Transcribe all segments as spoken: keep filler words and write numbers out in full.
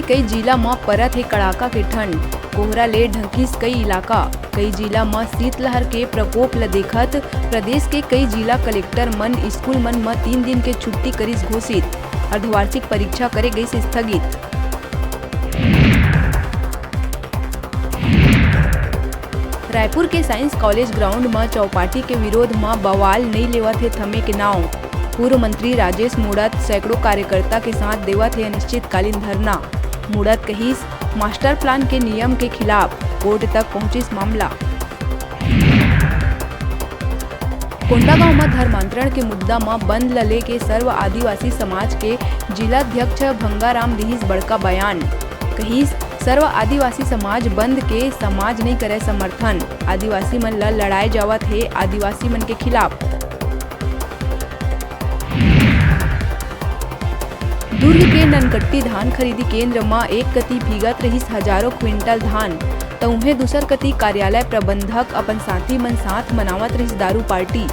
कई जिला म परत हे कड़ाका के ठंड, कोहरा ले ढंकिस कई इलाका। कई जिला म शीतलहर के प्रकोप ल देखत प्रदेश के कई जिला कलेक्टर मन स्कूल मन म तीन दिन के छुट्टी करिस घोषित, अर्धवार्षिक परीक्षा करे गइस स्थगित। रायपुर के साइंस कॉलेज ग्राउंड म चौपाटी के विरोध म बवाल, नइ लेवत हे थमे के नाव। पूर्व मंत्री राजेश मूणत सैकड़ों कार्यकर्ता के साथ देवत हे अनिश्चितकालीन धरना। मूणत कहिस, मास्टर प्लान के नियम के खिलाफ कोर्ट तक पहुंचिस मामला। कोंडागांव म धर्मांतरण के मुद्दा म बंद ल लेके सर्व आदिवासी समाज के जिलाध्यक्ष भंगाराम दिहिस बड़का बयान। कहिस, सर्व आदिवासी समाज बंद के समाज नइ करय समर्थन, आदिवासी मन ल लड़ाए जावत हे आदिवासी मन के खिलाफ। दुर्ग के ननकट्टी धान खरीदी केंद्र म एक कति भीगत रहिस हजारों क्विंटल धान, त उहें दूसर कति कार्यालय प्रबंधक अपन साथी मन साथ मनावत रहिस दारू पार्टी।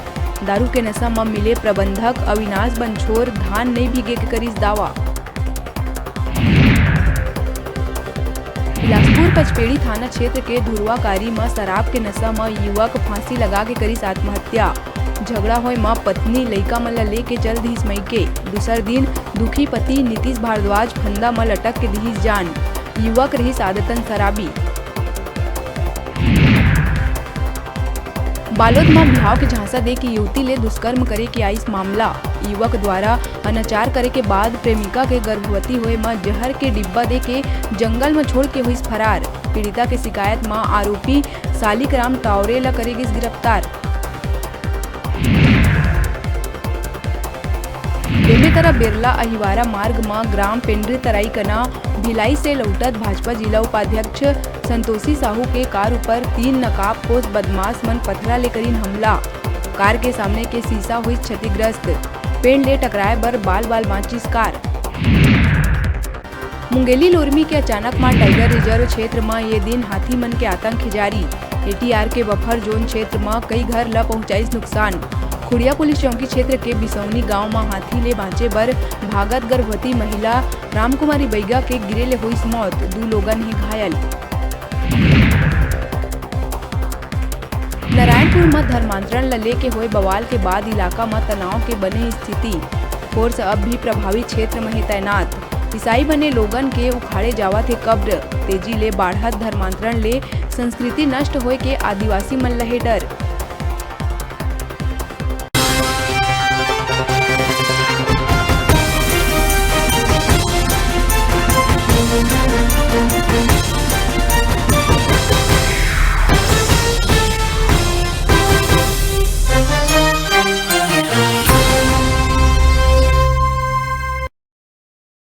दारू के नशा म मिले प्रबंधक अविनाश बंछोर धान नइ भीगे के करिस दावा। बिलासपुर पचपेड़ी थाना क्षेत्र के धुरवाकारी म शराब के नशा म युवक फांसी लगा के करिस आत्महत्या। झगड़ा होय म पत्नी लइका मन ल लेके चल दिस मइके। दूसर दिन दुखी पति नीतीश भारद्वाज फंदा म लटक के दिहिस जान। युवक रहिस आदतन शराबी। बालोद म बिहाव के झांसा दे के युवती ले दुष्कर्म करे के आइस मामला। युवक द्वारा अनाचार करे के बाद प्रेमिका के गर्भवती होए म जहर के डिब्बा दे के जंगल म छोड़ के होइस फरार। पीड़िता के शिकायत म आरोपी सालिक राम टावरे ल करे गिस गिरफ्तार। बेमेतरा बेरला अहिवारा मार्ग म ग्राम पेंड्री तराई कना भिलाई से लौटत भाजपा जिला उपाध्यक्ष संतोषी साहू के कार ऊपर तीन नकाबपोश बदमाश मन पथरा ले करिन हमला। कार के सामने के शीशा हुई क्षतिग्रस्त, पेड़ ले टकराए बर बाल बाल बांचिस कार। मुंगेली लोरमी के अचानक मार टाइगर रिजर्व क्षेत्र म ये दिन हाथी मन के आतंक हे जारी। एटीआर के बफर जोन क्षेत्र म कई घर ल पहुंचाइस नुकसान। खुड़िया पुलिस चौकी क्षेत्र के बिसौनी गांव म हाथी ले बांचे बर भागत गर्भवती महिला रामकुमारी बैगा के गिरे ले होइस मौत, दू लोगन हे घायल। नारायणपुर म धर्मांतरण ल लेके होए बवाल के बाद इलाका म तनाव के बने स्थिति। फोर्स अब भी प्रभावित क्षेत्र म हे तैनात। ईसाई बने लोगन के उखाड़े जावत हे कब्र। तेजी ले बाढ़त धर्मांतरण ले संस्कृति नष्ट होए के आदिवासी मन ल हे डर।